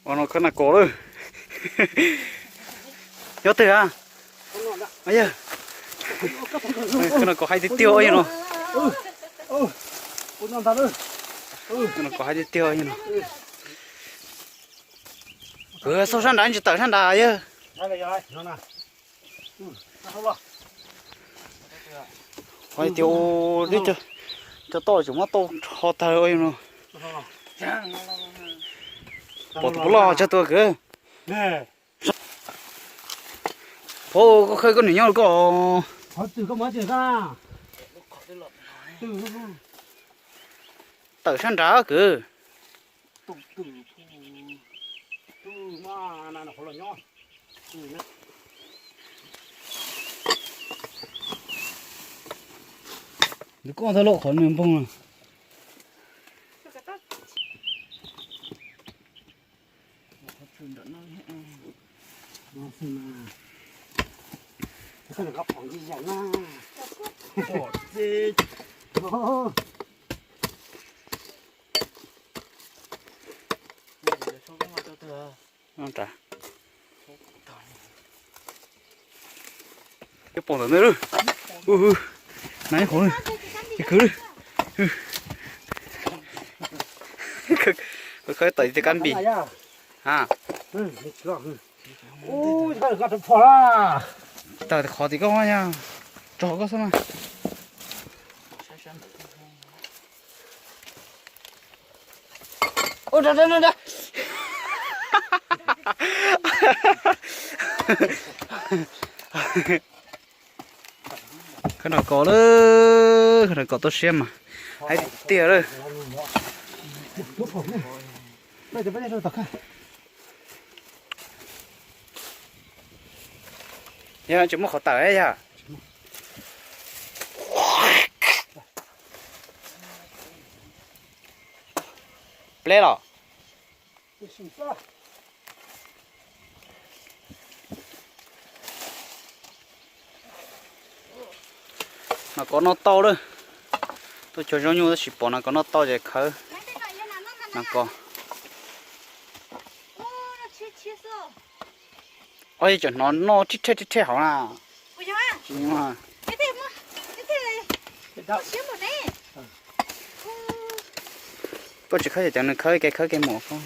Ua no khawb nas kos lawm. Nyob twg a? Yog, khawb nas kos haib tiag tiag no. Khawb nas kos haib tiag tiag no. Kuv xauj sab nrad tsis tawm sab nrad yog. Qhov tias ua li cov toj tseem muab tau rho tag no. Pom tus puav loj tsag tua kwv. Pov koj khawb koj niam nyob koj. Tawm sab nrad kwv. Nws koj ntag lauj qhov nws npoog. Pom ntawm ntawd lawm. Na ib qhov lawm. Kwv lawm. Khawb tawm tej kab npis. Tawm qhov tim koj yog tso koj xwb na. Khawb nas kos lawm, khawb nas kos toj siab mas haib tiag lawm. Yog tsis muaj qhov tawm yog. Pleb los. Nas kos noj tau lawm. Tuaj cog zaub nyuj tab sis pom nas kos noj tau ces khawb nas kos. Ob, yeej tseem hnov noj rhib rhej rhib rhej hauv na. Koj tsis khawb ces nws khawb kev khawb kev mus koj.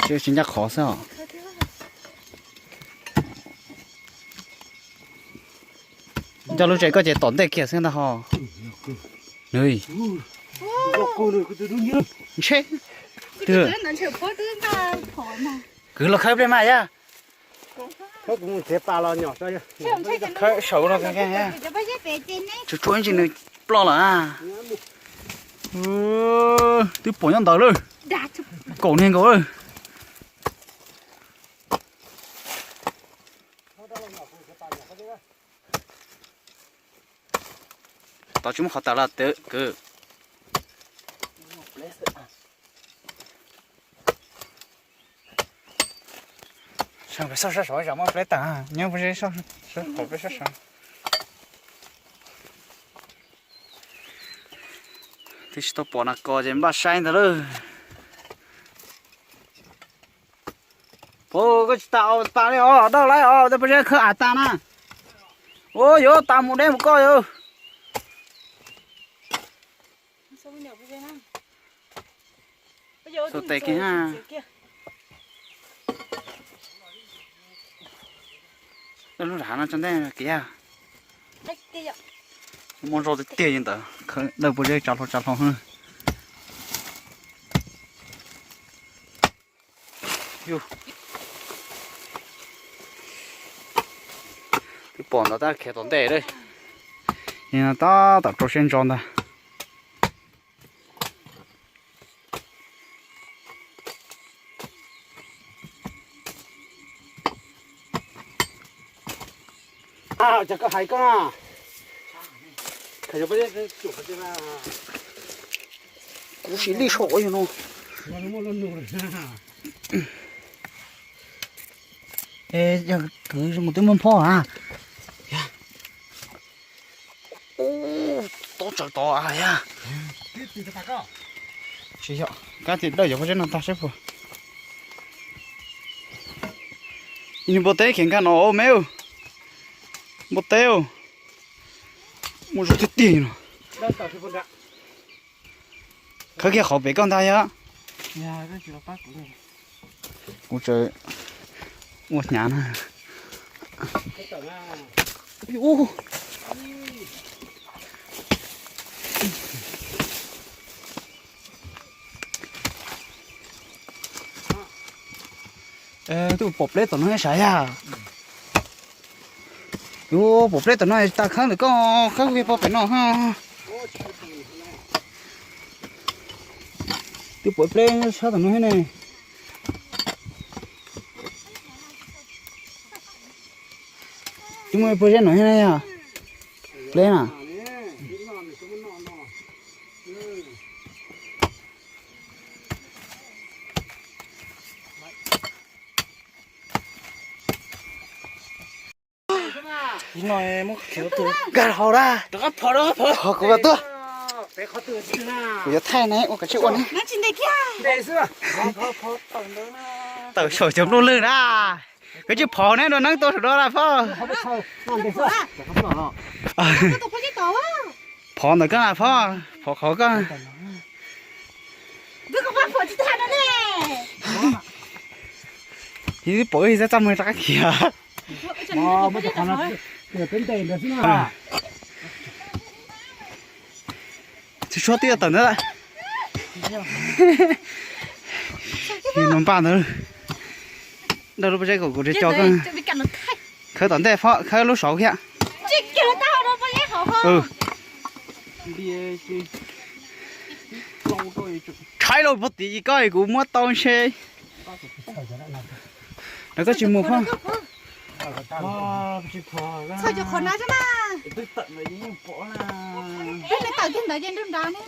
Tsis ncaj qhov xwb os. Coj lub tsev koj ces tom ntej kiag xwb ntag ho. Nws ntshe kwv los khawb pliag mas yog. Khawb saum no, tsuas tsuas ntsis nws ploj lawm. Twb pom nyob ntawd lawm. Kaum niag nkaus lawm. Tod tsis muaj qhov tawm lawm kwv. Sab saum zam muaj pleb tawm, nyob peb sab saud. Twb tsis tau pom nas kos ces npaj saib ntag lawm. Pov, koj tsis tas os, tas li os, dawj laib os, tej pob zeb khawb av tas na. Ua yuav tas mus deb mus koj yog. Xu tes kiag na. Lub nram no tso ntej kiag. Muaj zog tiag tiag li ntawd, dawj pob zeb tsa hlo tsa hlo. Twb pom ntawd tab khiav tom ntej lawm. Tab tom rau siab ntso ntag. Kuv sim lij saum yog no. Yog kwv mus twb muaj phob a. Tod tsawv tod a yog. Tsis yog, kab tias dawj yuav pob zeb no tag seb puas. Nws npua teb khiav nkag no me. Npua teb, muaj zog tiag tiag no. Khawb kiag qhov pem koj ntag yog. Kuv tseem ua hnyav na. Twb pom pleb tom no sav yag. Yuav pom pleb tom no tas khawb ntawm koj khawb kiag pog pem no. Twb pom pleb sab tom no thiab ne. Twb muaj ib pob zeb no thiab na yog. Pleb na. Nkag hauv da. Ho kuv tuaj. Kuv yuav thaij ne ua kav tsij ua ne. Tawm saum cov nplooj lwg na. Kav tsij phov ne, nrog neeb tuaj saum no na phoj. Phov ntawm koj na phoj, phov qhov koj. Yus twb pom wb txaj muag rov qab khiav. Tsis suab twb yuav tawm ntawd lawm. Yus no npaj ntawd. Nrog lub pob zeb kom kuv tsis co koj. Khawb tom ntej phoj, khawb lub saud thiab. Tshaib lauj, puag tim koj kuv muab tau ntshe. Lawv koj tsis mus phoj. Txhoj cov qhov no xwb na. Peb tawm kiag ntawd ces nrog nrad ne.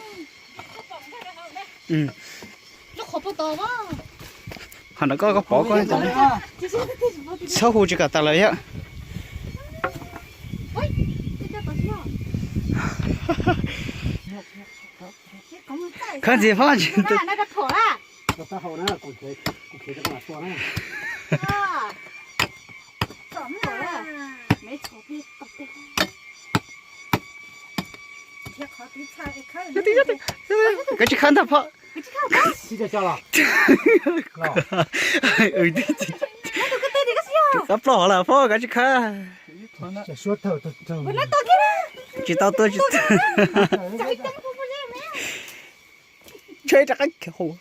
Qhov ntawd koj, koj pov koj. Txhob hu tsis kam tas lawm yom. Khawb ntxiv phoj. Kav tsij khawb ntag phoj. Rov qab ploj lawm phoj, kav tsij khawb. Tsis tau tuaj, tsis tau. Tsheb rov qab khiav hauv.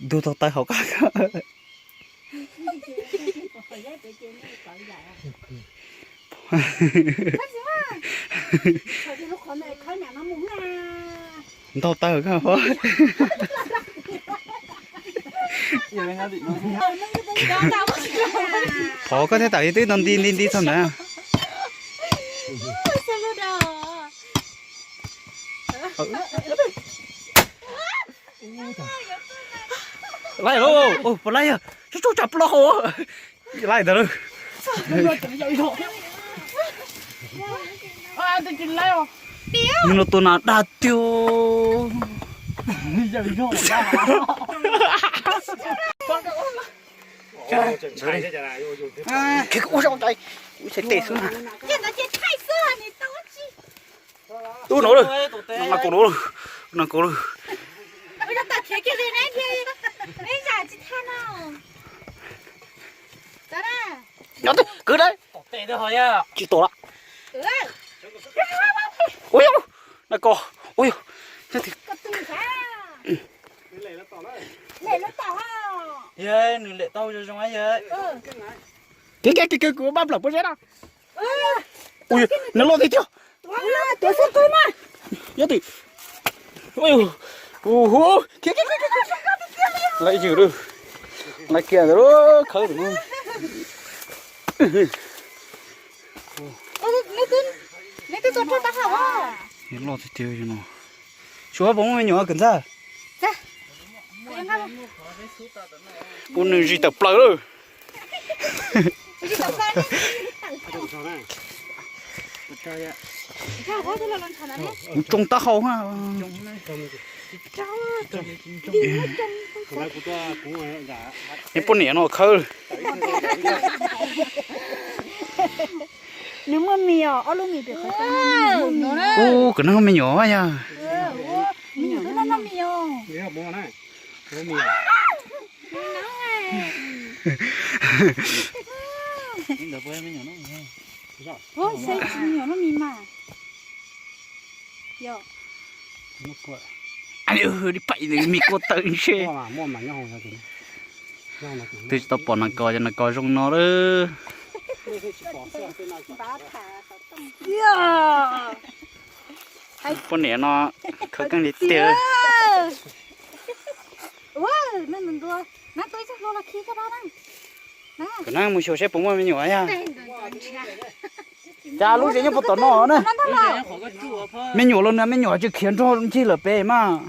Ntug tau taw hauv qab. Ntau taw koj. Phov koj thiab tam twb no nti nti nti txog ntawd. Laij lauj, puas laij yog tsuj tsuj tsam plaub hau. Laij ntawd lauj. Nws los tua nas dag tiag. Ua zoo cai, ua tshais tes xwb na. Ub no lawm, no kaus lawm, no kaus lawm. Nyob twg kwv dawb. Tsis tom lawm. Ua yog, na koj, ua yog. Kev kev kev kuv maj nplawm pob zeb na. Ua yog, nws loj tiag tiag. Nyob twg. Ua yog, hu, khiav khiav khiav khiav. Laiv ywg lawm, laiv kiag ntawd lawm, khawb tus no. Loj tiag tiag no. Suav pob me nyuam kwv ntxawg. Ua nws zis tawm plaws lawm. Kuv tsoo taub hau ha. Neb poj niam no khawb. Nws muaj mis os, ob lub mis pem qhov. Ub, kom neb me nyuam yog. Me nyuam twb noj noj mis os. Pais mis kua taw ntshe. Twb tsis tau pom nas kos, ces nas kos zoo no lawm. Poj niam no khawb keej li tiag. Kom neb mus xyuas seb puas muaj me nyuam yog. Cas lub tsev nyob puag tom no na. Me nyuam los nws me nyuam tsis khiav nrog ncig lawm pem mas.